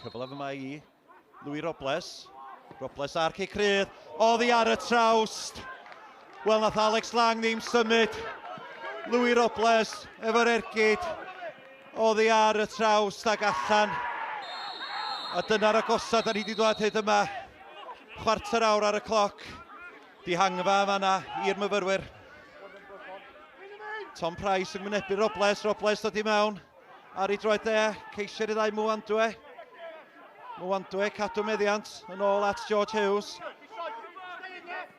Cyfle fyma i Louis Robles. Robles ar cic rydd. Oddi ar y trawst. Wel, nath Alex Lang ddim symud. Louis Robles efo'r ergyd. Oddi ar y trawst ag allan. A dyna'r agosaf da ni wedi dod hyd yma. Chwarter awr ar y cloc. Dihangfa yma i'r myfyrwyr. Tom Price yn wynebu Robles. Robles dod i mewn. Ar ei droed dde, ceisio ryddhau Mwandwe. Mwandwe cadw meddiant yn ôl at George Hughes.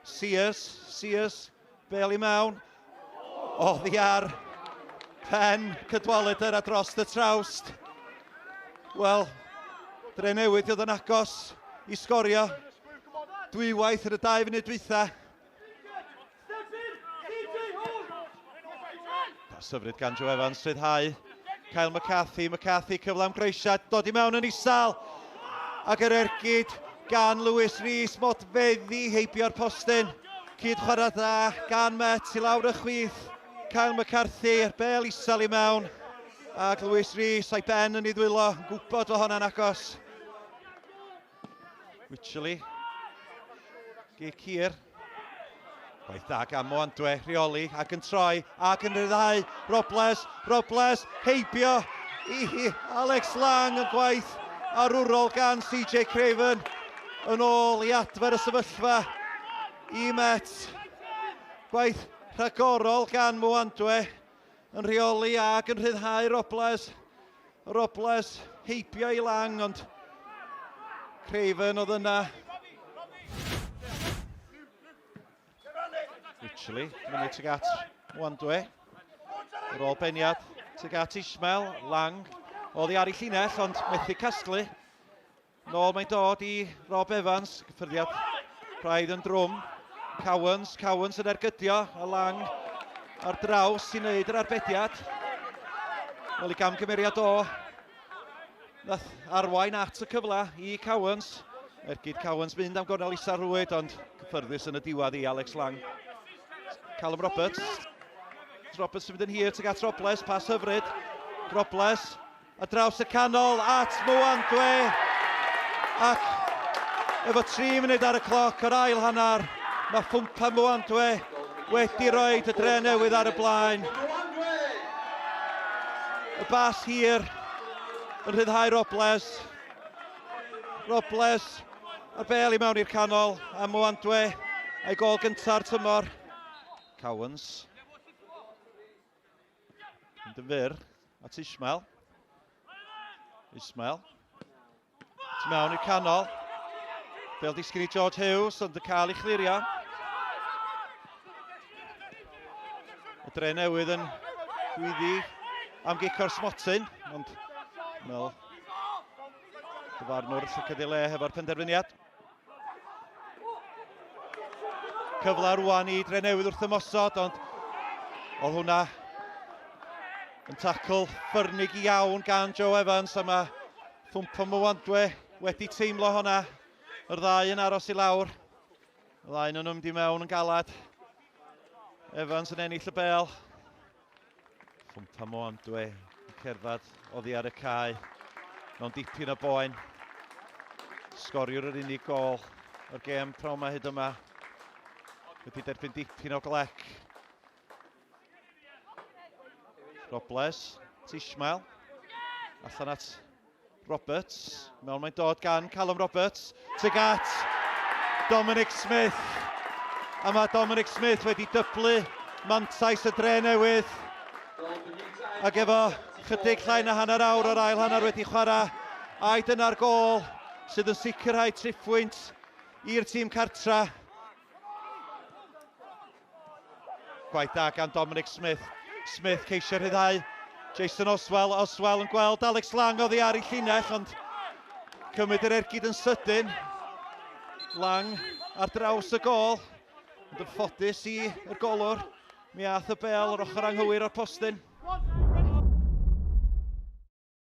Sears, Sears, bel i mewn. Oddi ar pen Cadwaladr a dros y trawst. Wel, Dre Newydd oedd yn agos i sgorio dwywaith yn y 2 funud dwytha. Pas hyfryd gan Joe Evans, rhyddhau. Kyle McCarthy, McCarthy cyfle am groesiad, dod i mewn yn isal. Ac yr ergyd gan Lewis Rees, modfeddi heibio'r postyn. Cyd chwarae dda gan Met i lawr y chwith. Kyle McCarthy, yr bel isal i mewn. Ac Lewis Rees a'i ben yn ei ddwylo, yn gwybod fod honna'n agos. Wycherley. Gic hir. Gwaith da gan Moandwe, rheoli ac yn troi ac yn rhyddhau. Robles, Robles, heibio i Alex Lang yn gwaith arwrol gan CJ Craven yn ôl i adfer y sefyllfa i Met. Gwaith rhagorol gan Moandwe yn rheoli ac yn rhyddhau Robles. Robles heibio i Lang, ond Craven oedd yna. Literally, mynd tuag at Wandwe. Ar ôl beniad, tuag at Ismail, Lang, oddi ar ei llinell, ond methu casglu. Nôl mae'n dod i Rob Evans, cyffyrddiad praidd yn drwm. Cowans, Cowans yn ergydio, a Lang ar draws i wneud yr arbediad. Wel, i gamgymeriad o, nath arwain at y cyfle i Cowans. Ergyd Cowans mynd am gornel isa rwyd, ond cyffyrddus yn y diwedd i Alex Lang. Callum Roberts. Roberts yn mynd yn hir tuag at Robles, pas hyfryd. Robles Ar draws y canol at Mwandwe ac efo 3 munud ar y cloc o'r ail hanner mae Ffwmpa Mwandwe wedi rhoi y dre newydd ar y blaen. Y bas hir yn rhyddhau Robles. Robles a'r bel i mewn i'r canol a Mwandwe a'i gol gynta'r tymor. Cowans. Mynd yn fyr at Ismael. Ismael. Tu mewn i'r canol. Fel disgyn i George Hughes, ond y cael ei chlirio. Y dre newydd yn gwyddi am gic o'r smotyn, ond mel dyfarnwr llygad ei le hefo'r penderfyniad. Cyfle rwan i Drenewydd wrth ymosod, ond oedd hwnna yn tacl ffyrnig iawn gan Joe Evans, a mae Ffwmpo Mwandwe wedi teimlo hwnna. Yr ddau yn aros i lawr. Y ddau yn nhw'n mynd i mewn yn galad. Evans yn ennill y bel. Ffwmpa Mwandwe yn cerdded oddi ar y cae mewn dipyn o boen. Sgoriwr yr unig gol o'r gêm prawn ma hyd yma. Wedi derbyn dipyn o glec. Robles, Tishmael. Allan at Roberts. Mewn mae'n dod gan Callum Roberts. Tuag at Dominic Smith. A mae Dominic Smith wedi dyblu mantais y dre newydd. Ac efo chydig llai na hanner awr o'r ail hanner wedi chwarae, ai dyna'r gôl sydd yn sicrhau triphwynt i'r tîm cartra. Gwaith da gan Dominic Smith. Smith ceisio rhyddhau Jason Oswell. Oswell yn gweld Alex Lang oddi ar ei llinell, ond cymryd yr ergyd yn sydyn. Lang ar draws y gôl. Ond yn ffodus i'r golwr, mi ath y bel yr ochr anghywir o'r postyn.